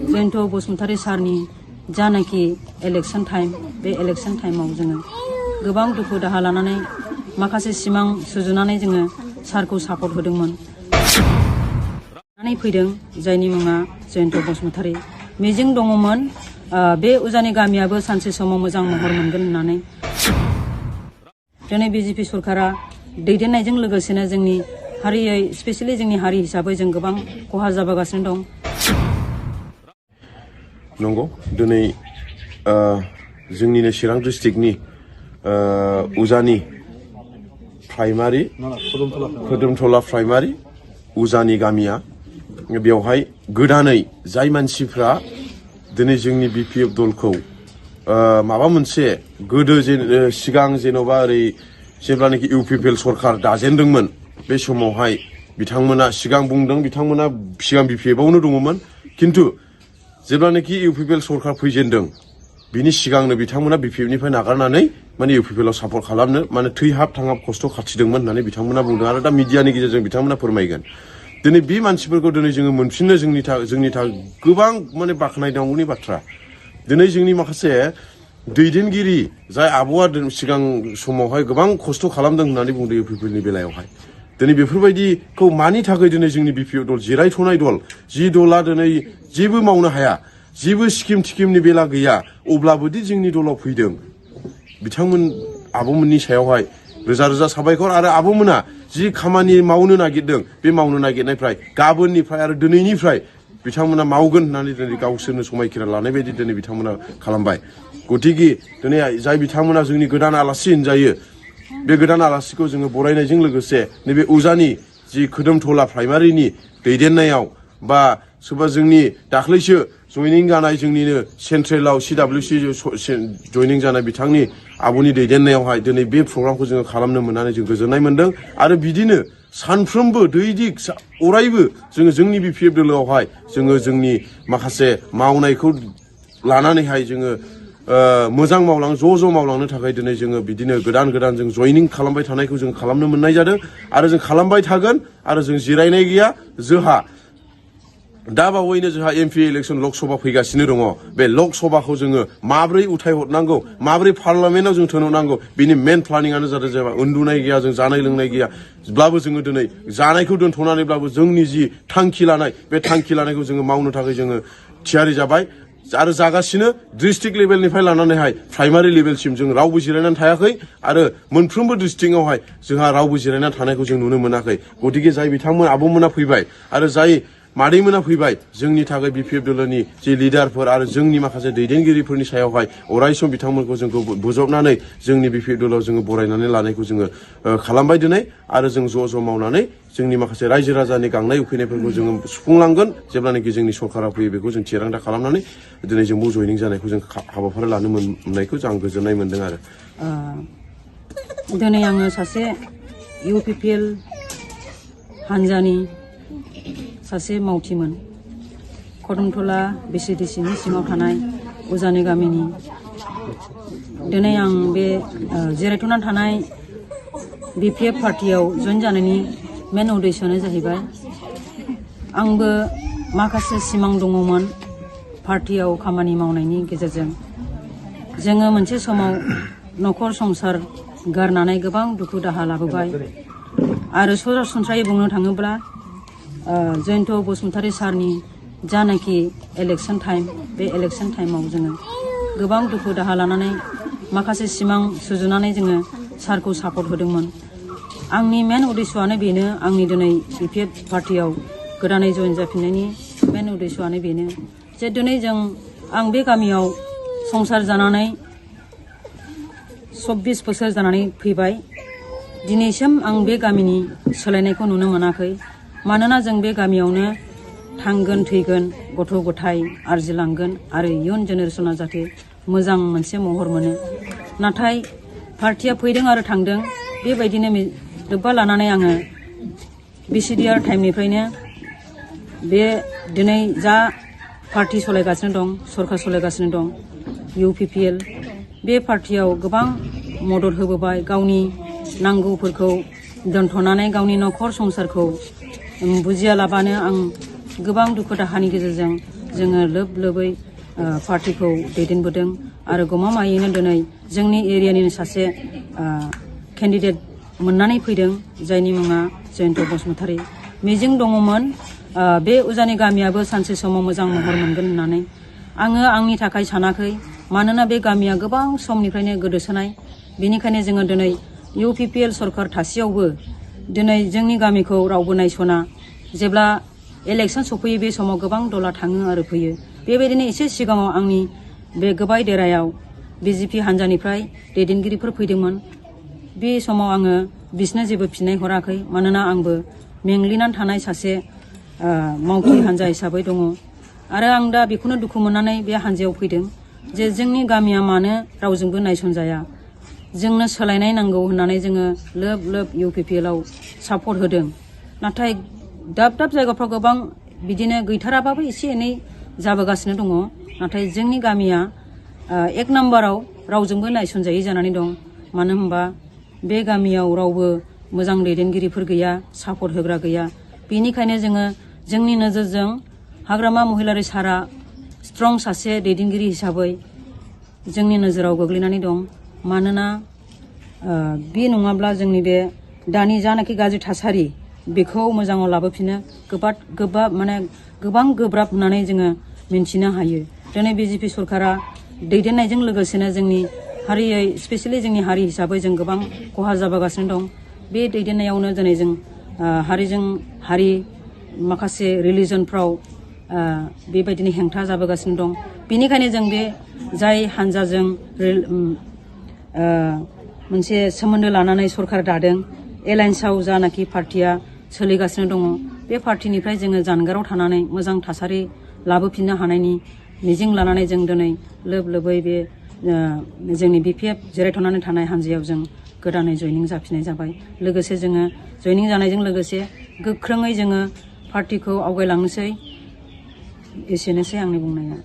जयन्त बसुमतारी सारनि जानाखि election time बे इलेक्शन टाइमाव जोङो गोबां दुखु दाहा लानानै माखासे सिमां सुजुनानै जोङो सारखौ सापर्ट होदोंमोन फैदों जायनि मुङा जयन्त बसुमतारी मिजिं दङमोन बे उजानि गामियाबो सानसे समाव मोजां महर मोनगोन होननानै दिनै बिजेपि सरकारा दैदेननायजों लोगोसेनो जोंनि हारियै स्पेशली जोंनि हारि हिसाबै जों गोबां खहा जाबोगासिनो दं नंगौ दिनै जोंनिनो चिरां डिस्ट्रिक्टनि उजानि प्राइमारि खोदोमथला प्राइमारि उजानि गामिया बेवहाय गोदानै जाय मानसिफ्रा दिनै जोंनि बिपिएफ दलखौ माबा मोनसे गोदो सिगां जेन'बा ओरै जेब्लानाखि इउपिपिएल सरकार दाजेनदोंमोन बे समावहाय बिथांमोना सिगां बुंदों बिथांमोना सिगां बिपिएफआवनो दङमोन खिन्थु जेब्लानाखि इउपिपिएल सरकार फैजेनदों बिनि सिगांनो बिथांमोना बिपिएफनिफ्राय नागारनानै माने इउपिपिएलआव सापर्ट खालामनो माने थैहाब थांहाब खस्थ' खाथिदोंमोन होननानै बिथांमोना बुंदों आरो दा मिडियानि गेजेरजों बिथांमोना फोरमायगोन दिनै बे मानसिफोरखौ दिनै जोङो मोनफिननो जोंनि थाखाय गोबां माने बाख्नायनांगौनि बाथ्रा दिनै जोंनि माखासे दैदेनगिरि जाय आब'आ सिगां समावहाय गोबां खस्थ' खालामदों होननानै बुंदों इउपिपिएलनि बेलायावहाय दिनै बेफोरबायदिखौ मानि थाखाय दिनै जोंनि बिपिएफ दल जिरायथ'नाय दल जि दला दिनै जेबो मावनो हाया जेबो स्किम थिकिमनि बेला गैया अब्लाबोदि जोंनि दलाव फैदों बिथांमोन आब'मोननि सायावहाय रोजा रोजा साबायखर आरो आब'मोना जि खामानि मावनो नागिरदों बे मावनो नागिरनायफ्राय गाबोननिफ्राय आरो दिनैनिफ्राय बिथांमोना मावगोन होननानै दिनै गावसोरनो समायखिरा लानाय बायदि दिनै बिथांमोना खालामबाय गतिके दिनै जाय बिथांमोना जोंनि गोदान आलासि होनजायो बे गोदान आलासिखौ जोङो बरायनायजों लोगोसे नैबे उजानि जि खोदोमथला प्राइमारिनि दैदेननायाव बा सोरबा जोंनि दाख्लैसो जयनिं जानाय जोंनिनो सेन्ट्रेलाव CWC जयनिं जानाय बिथांनि आब'नि दैदेननायावहाय दिनै बे प्रग्रामखौ जोङो खालामनो मोननानै जों गोजोननाय मोनदों आरो बिदिनो सानफ्रोमबो दैदिक अरायबो जोङो जोंनि बिपिएफ दोलोआवहाय जोङो जोंनि माखासे मावनायखौ लानानैहाय जोङो मोजां ज' मावलांनो थाखाय दिनै जोङो बिदिनो गोदान जों जयनिं खालामबाय थानायखौ जों खालामनो मोननाय जादों आरो जों खालामबाय थागोन आरो जों जिरायनाय गैया जोंहा दा बावैनो जोंहा एमपि इलेक्सन लकसभा फैगासिनो दङ बे लकसभाखौ जोङो माब्रै उथायहरनांगौ माब्रै पार्लामेन्टआव जों थिनहरनांगौ बिनि मेन प्लानिंआनो जादों जेनेबा उन्दुनाय गैया जों जानाय लोंनाय गैयाब्लाबो जोङो दिनै जानायखौ दोनथ'नानैब्लाबो जोंनि जि थांखि लानाय बे थांखि लानायखौ जोङो मावनो थाखाय जोङो थियारि जाबाय आरो जागासिनो डिस्ट्रिक्ट लेभेलनिफ्राय लानानैहाय प्राइमारि लेभेलसिम जों रावबो जिरायनानै थायाखै आरो मोनफ्रोमबो डिस्ट्रिक्टआवहाय जोंहा रावबो जिरायनानै थानायखौ जों नुनो मोनाखै गतिके जाय बिथांमोन आब'मोना फैबाय आरो जाय मादैमोना फैबाय जोंनि थाखाय बिपिएफ दलनि जे लिडारफोर आरो जोंनि माखासे दैदेनगिरिफोरनि सायावहाय अरायसम बिथांमोनखौ जोंखौ बोजबनानै जोंनि बिपिएफ दलाव जोङो बरायनानै लानायखौ जोङो खालामबाय दिनै आरो जों ज' मावनानै जोंनि माखासे रायजो राजानि गांनाय उखैनायफोरखौ जोङो सुफुंलांगोन जेब्लानाखि जोंनि सरकारा फैयो बेखौ जों थिरांथा खालामनानै दिनै जोंबो जयनिं जानायखौ जों हाबाफारि लानो मोननायखौ आं गोजोननाय मोनदों आरो दिनै आङो सासे इउपिपिएल हानजानि सासे मावथिमोन खोदोमथला बिसिडिसिनि सिङाव थानाय उजानि गामिनि दिनै आं बे जिरायथ'ना थानाय बिपिएफ पार्टियाव जइन जानायनि मेन उद्देश्यआनो जाहैबाय आंबो माखासे सिमां दङमोन पार्टियाव खामानि मावनायनि गेजेरजों जोङो मोनसे समाव न'खर संसार गारनानै गोबां दुखु दाहा लाबोबाय आरो सरासनस्रायै बुंनो थाङोब्ला जयन्त बसुमतारी सारनि जानाखि इलेक्शन टाइम बे इलेक्शन टाइमाव जोङो गोबां दुखु दाहा लानानै माखासे सिमां सुजुनानै जोङो सारखौ सापर्ट होदोंमोन आंनि मेन उद्देश्यआनो बेनो आंनि दिनै बिपिएफ पार्टियाव गोदानै जइन जाफिननायनि मेन उद्देश्यआनो बेनो जे दिनै आं बे गामियाव संसार जानानै 24 बोसोर जानानै फैबाय दिनैसिम आं बे गामिनि सोलायनायखौ नुनो मोनाखै मानोना जों बे गामियावनो थांगोन थैगोन गथ' गथाय आरजिलांगोन आरो इयुन जेनेरेशना जाहाथे मोजां मोनसे महर मोनो नाथाय पार्टिया फैदों आरो थांदों बेबायदिनो लोब्बा लानानै आङो बिसिडिआर टाइमनिफ्रायनो बे दिनै जा पार्टी सलायगासिनो दं सरकार सलायगासिनो दं इउपिपिएल बे पार्टियाव गोबां मदद होबोबाय गावनि नांगौफोरखौ दोनथ'नानै गावनि नखर संसारखौ बुजियालाबानो आं गोबां दुखु दाहानि गेजेरजों जोङो लोब लोबै पार्टिखौ दैदेनबोदों आरो गमामायैनो दिनै जोंनि एरियानिनो सासे केन्डिडेट मोननानै फैदों जायनि मुङा जयन्त बसुमतारी। मिजिं दङमोन बे उजानि गामियाबो सानसे समाव मोजां महर मोनगोन होननानै। आङो आंनि थाखाय सानाखै, मानोना बे गामिया गोबां समनिफ्रायनो गोदोसोनाय। बेनिखायनो जोङो दिनै UPPL सरकार थासेयावबो दिनै जोंनि गामिखौ रावबो नायसना। जेब्ला इलेक्सन सफैयो बे समाव गोबां दला थाङो आरो फैयो। बेबायदिनो एसे सिगाङाव आंनि बे गोबाय देरायाव BJP हान्जानिफ्राय दैदेनगिरिफोर फैदोंमोन। बे समाव आङो बिसोरनो जेबो फिननाय हराखै, मानोना आंबो मेंग्लिनानै थानाय सासे मावथि हान्जा हिसाबै दङ। आरो आं दा बेखौनो दुखु मोननानै बे हान्जायाव फैदों जे जोंनि गामिया मानो रावजोंबो नायसनजाया। जोंनो सोलायनाय नांगौ होननानै जोङो लोब लोब UPPL आव सापर्ट होदों। नाथाय दाब दाब जायगाफ्राव गोबां बिदिनो गैथाराबाबो एसे एनै जाबोगासिनो दङ। नाथाय जोंनि गामिया एक नाम्बाराव रावजोंबो नायसनजायै जानानै दं। मानो होनबा बे गामियाव रावबो मोजां दैदेनगिरिफोर गैया, सापर्ट होग्रा गैया। बेनिखायनो जोङो जोंनि नोजोरजों हाग्रामा महिलारि सारा स्ट्रं सासे दैदेनगिरि हिसाबै जोंनि नोजोराव गोग्लैनानै दं। मानोना बे नङाब्ला जोंनि बे दानि जानाखि गाज्रि थासारि बेखौ मोजाङाव लाबोफिनो गोबां गोब्राब होननानै जोङो मिन्थिनो हायो। दिनै BJP सरकारा दैदेननायजों लोगोसेनो जोंनि हारियै स्पेसियेलि जोंनि हारि हिसाबै जों गोबां खहा जाबोगासिनो दं। बे दैदेननायावनो दिनै जों हारिजों हारि माखासे रिलिजनफ्राव बेबायदिनो हेंथा जाबोगासिनो दं। बेनिखायनो जों बे जाय हान्जाजों मोनसे सोमोन्दो लानानै सरकार दादों, एलायन्सआव जानाखि पार्टिया सोलिगासिनो दङ, बे पार्टिनिफ्राय जोङो जानगाराव थानानै मोजां थासारि लाबोफिननो हानायनि मिजिं लानानै जों दिनै लोब लोबै बे जोंनि BPF जिरायथ'नानै थानाय हान्जायाव जों गोदानै जयनिं जाफिननाय जाबाय। लोगोसे जोङो जयनिं जानायजों लोगोसे गोख्रोङै जोङो पार्टिखौ आवगायलांनोसै। एसेनोसै आंनि बुंनाया।